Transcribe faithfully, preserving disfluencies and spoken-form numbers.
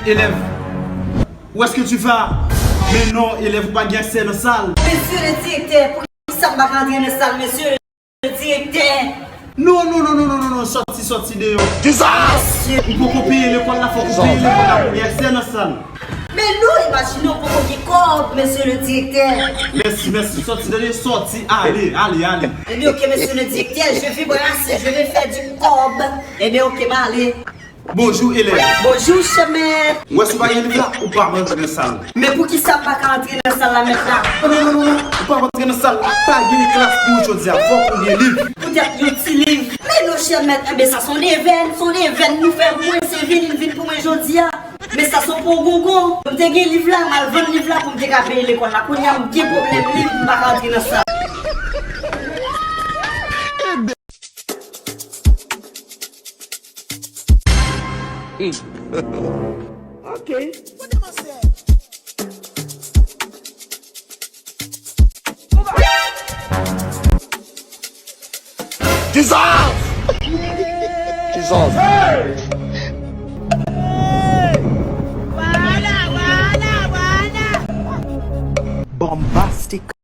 Élève, où est-ce que tu vas? Men non, élève, ou pa gen aksè nan sal. Monsieur le directeur, poukisa m pa ka antre nan sal, monsieur le directeur? Non, non, non, non, non, non, non, sòti, sòti deyò. Kisa? Ou poko peye lekòl la, fòk ou peye lekòl la pou gen aksè nan sal. Men non, imajine w poko gen kòb, monsieur le directeur. Mèsi, mèsi, sòti deyò, sòti, ale, ale, ale. Ebyen, ok, monsieur le directeur, je vais brasser, je vais faire du kòb. Ebyen, ok, m ale. Bonjou, élève. Bonjou, chè mèt. Ou wè si w pa gen liv la, ou p ap antre nan sal. Men poukisa m pa ka antre nan sal la, mèt la? Non, non, non, non, non. Ou p ap antre nan sal la. Pa gen klas pou ou jodi a. Fòk ou gen liv. Poutèt yon ti liv. Men non, chè mèt, enben sa se yon devèn, se yon devèn nou fè pou mwen, se vini l vin pou mwen jodi a. Men sa se yon pwogongon. M te gen liv la, m al vann liv la pou m te ka peye lekòl la. Kounye a m gen pwoblèm liv, m pa ka antre nan sal. Ok. Jesus! Jesus! Bombastic.